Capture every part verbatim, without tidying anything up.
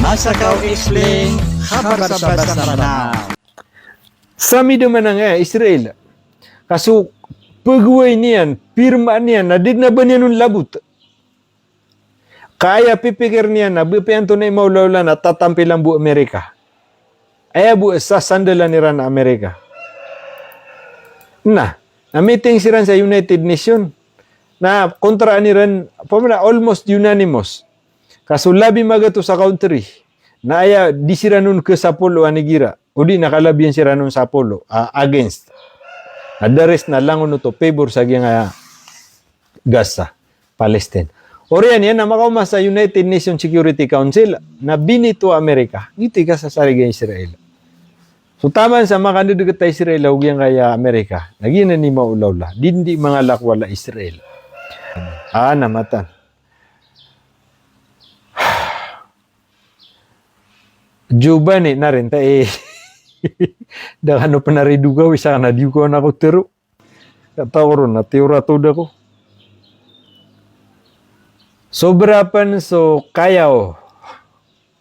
Asakaw Explain, khabar sa basa Manaw. Sa midamanang a Israel. Ka so pagowai niyan, pirmaan iyan, na di dn a ba niyan on labot. Ka aya pipikir niyan na ba piyanto na i maolaola na tatampilan bo Amerika. Aya bo sasandalan iran a Amerika. Na, na meeting siran sa United Nation. Na kontraan iran, pamana almost unanimous. Ka so labi magatos a country. Na aya di siran on khasapolo a igira. O di na kalabian siran on sapolo, a, against. Na the rest na langon oto favor sa giyangkaya Gaza, Palestine. Oriyan iyan na makaoma sa United Nations Security Council, na binito a Amerika. Giyoto i kasasarigan a Israel. So taman sa makandedeket a Israel ago giyangkaya Amerika. Na giyanan i maolaola. Di, di mangalak wala Israel. Ah, na matan. Jubani na rin ta, eh. Da kano pn a ridogaw, isa ka na di ko na ko tero. Kata ko ron, na tero a tod ako. Sobra pn so kaya o.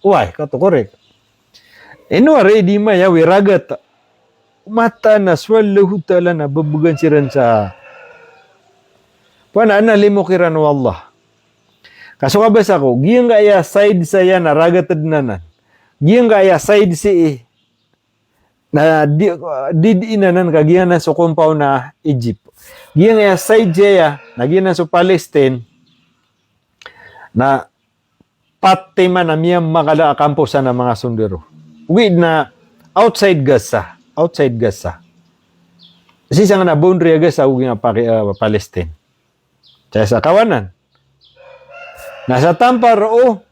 Wai, kato korek. Ino a ri di maya wi ragat. Matan a so Allahu Ta'ala na bebegan siran sa. Panaanalimo kiran o Allah. Ka so kabasa ko, giyangkaya side saya na ragat dn anan. Giyangkaya side sii na di, di, di inanan ka giyanan so compound a Egypt. Giyangkaya side saya na giyanan so Palestine. Na pat timan a miyamakala a kamposan a manga sondaro. Ogaid na outside Gaza, outside Gaza. Sii sangkanan a boundary a Gaza ago giyangkaya Paki-, ah, Palestine. Saya sa kawanan. Na sa tampar o,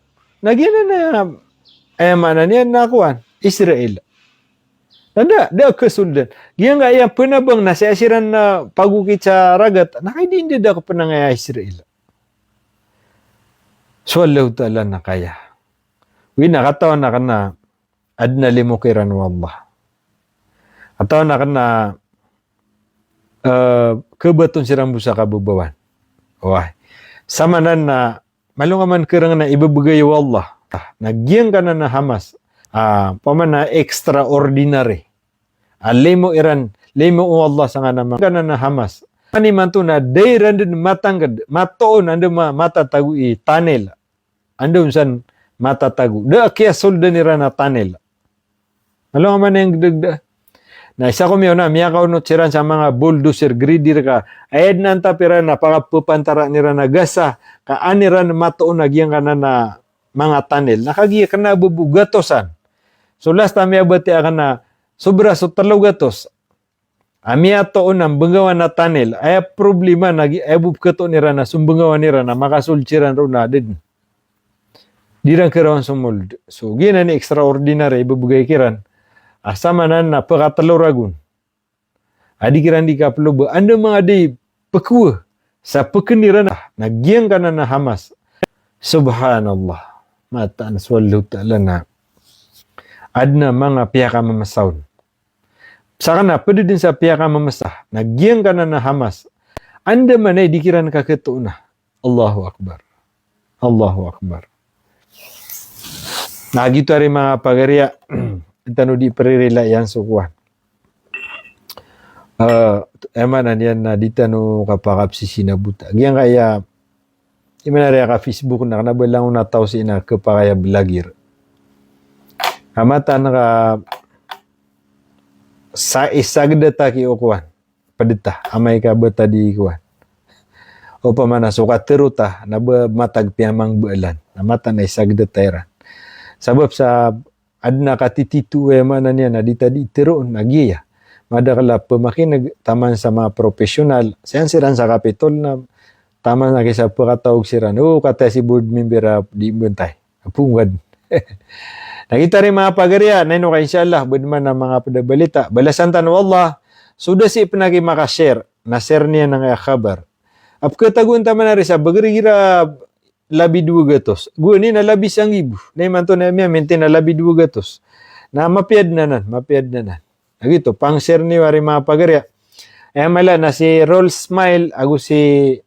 na giyanan a, eh, maana niyan na kowan, Israel. Na da, da kasoldan. Giyangkaya pnabang na saya siran na pagokit sa ragat, na kay di, di da kapanangaya Israel. So Allahu Ta'ala na kaya. Wi na katawan a kna adn a limo kiran o Allah. Katawan a kna, eh, khabaton siran bo sa kababawan. Wai. Samanan na malongaman kereng na ibebegay o Allah. Na giyangkanan a Hamas. Ah, pamana extraordinary. A limo iran, limo o Allah sangkanan a manga, giyangkanan a Hamas. Animanto na da iran dn matangked, matoon, anda ma-, matatago i tunnel. Anda on san matatago. Da a kiyasoldan iran a tunnel. Alongaman a gdagda. Na isa ko miyaona, miyakaonot siran sa manga bulldozer, grader ka. Aya dn a antap iran na pakapepantaraan iran a Gaza. Ka an iran matoon a giyangkanan a manga tunnel. Na kagiya kna bo bo gatosan. So last a miyabatiya akn na sobra so telo gatos a miyatoon a mbnggawan a tunnel. Aya problema na gi-, aya bo pkhatoon iran na so mbnggawan iran na makasold siran roo na da dn. Di ran kharawan so mold. So giyanan i extraordinary a ibebegay kiran. A samanan na pkatelo ragon. A di kiran di kaploba, anda manga di pkhawa sa pkn iran na giyangkanan a Hamas. Subhanallah. Mataan so Allahu Ta'ala na adn a manga piyakamamasa on. Sakn a pd dn sa piyakamamasa na giyangkanan a Hamas. Anda man i di kiran kakhatoona. Allahu Akbar. Allahu Akbar. Na giyoto ari manga pagariya, di tano di pririlaian so kowan. Eh, aya maana niyan na di tano kapakapsisi na bota. Giyangkaya, imanaya ka Facebook na kna ba langon a taw sii na khapakay a blogger. Ka mataan ka sa isagda ta ki o kowan. Pd ta, amay ka ba ta di kowan. Opama na so katero ta, na ba matag piyamangbalan. Na mataan a isagda ta iran. Sabap sa adn a katitito, aya maana niyan na di ta di tero on, na giya. Madakel a pmakineg, taman sa manga professional, siyan siran sa Kapitol na, taman a kisa pkataog siran. O, kataya si board member a di mbantay. Apongad. Na giyoto ari manga pagariya, na ino ka insha Allah, ba dn man a manga pd a balita. Balasan tano o Allah, so da sii pn aki maka-share, na share niyan angkaya khabar. A pkhatagoan ta man ari sa bgr igira labi dowa gatos. Gowani na labi sanggibo. Na imanto na miya-maintain a labi dowa gatos. Na mapiya dn anan, mapiya dn anan. Na giyoto, pang-share niyo ari manga pagariya. Aya mala na si Rolls Smile, ago si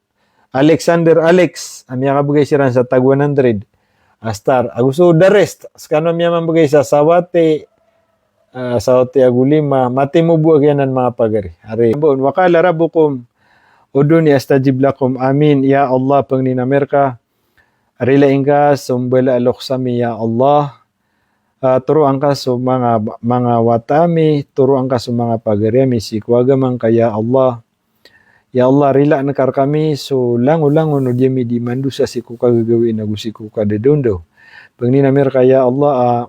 Alexander Alex, a miyakabgay siran sa tag one hundred. a star. Ago so the rest, skano miyamambgay sa sawati, ah, sawati ago lima, matimo bo a giyanan manga pagari. Ari, wa qala rabbukum ud'uni astajib lakum. Amin. Ya Allah, pangnin ami rka, rilai ngka so mbala a loks ami, ya Allah. Ah, toroa ngka so manga, manga wata ami, toroa ngka so manga pagari ami sii ko agama ngka, ya Allah. Ya Allah, rilaan ka rkami so langolangon o di ami di mandosa sii ko kagagawii ago sii ko kadaondaw. Pangnin ami rka, ya Allah, ah,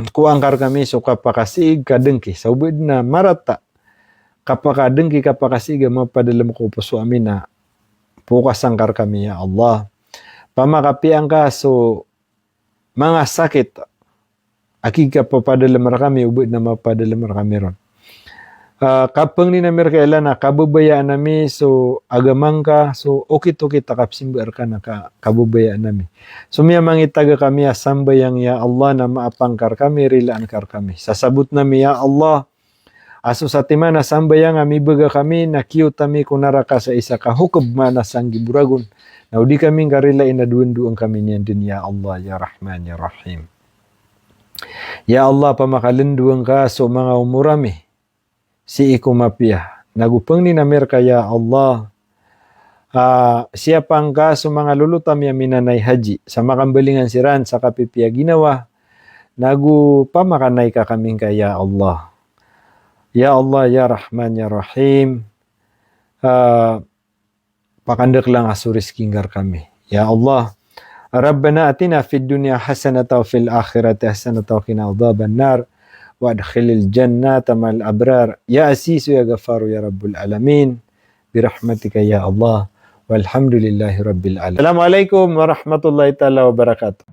kowaa ngka rkami so kapakasiig ka dngki, sa o ba dn a marata, kapakadngki, kapakasiig a mapadalm ko poso ami na pokasa ngka rkami, ya Allah. Pamakapiya ngka so manga sakit a kikapapadalm rkami, o ba dn a mapadalm rkami ron. Ah, ka pangnin ami rka, ya Allah, na kababayaan ami so agama ngka, so okit-okit a kapsimba rka na ka, kababayaan ami. So miyamangitaga kami a sambayang, ya Allah, na maapa ngka rkami, rilaan ka rkami. Sasabotn ami, ya Allah, a so satiman a sambayang a mibaga kami na kiyot ami ko naraka sa isa ka hokob, maana sanggibo ragon. Na o di kami ngka rilai na dowandowa ngka kami niyan dn, ya Allah, ya Rahman, ya Rahim. Ya Allah, pamakalandowa ngka so manga omor ami sii ko mapiya. Nago pangnin ami rka, ya Allah, ah, siyapa ngka so manga lolot ami a minanay haji, sa makambalingan siran sa kapipiya ginawa, nago pamakanay ka kami ngka, ya Allah. Ya Allah, ya Rahman, ya Rahim, ah, pakandakla ngka so rizki ngka rkami, ya Allah. Rabbana atina fid dunya hasanatan wa fil akhirati hasanatan wa qina adhaban nar wa adkhilnal jannata ma'al abrar. Ya Azizu ya Ghaffaru ya Rabbal Alamin. Birahmatika ya Allah. Walhamdulillahi Rabbil Alamin. Assalamualaikum warahmatullahi taala wabarakatuh.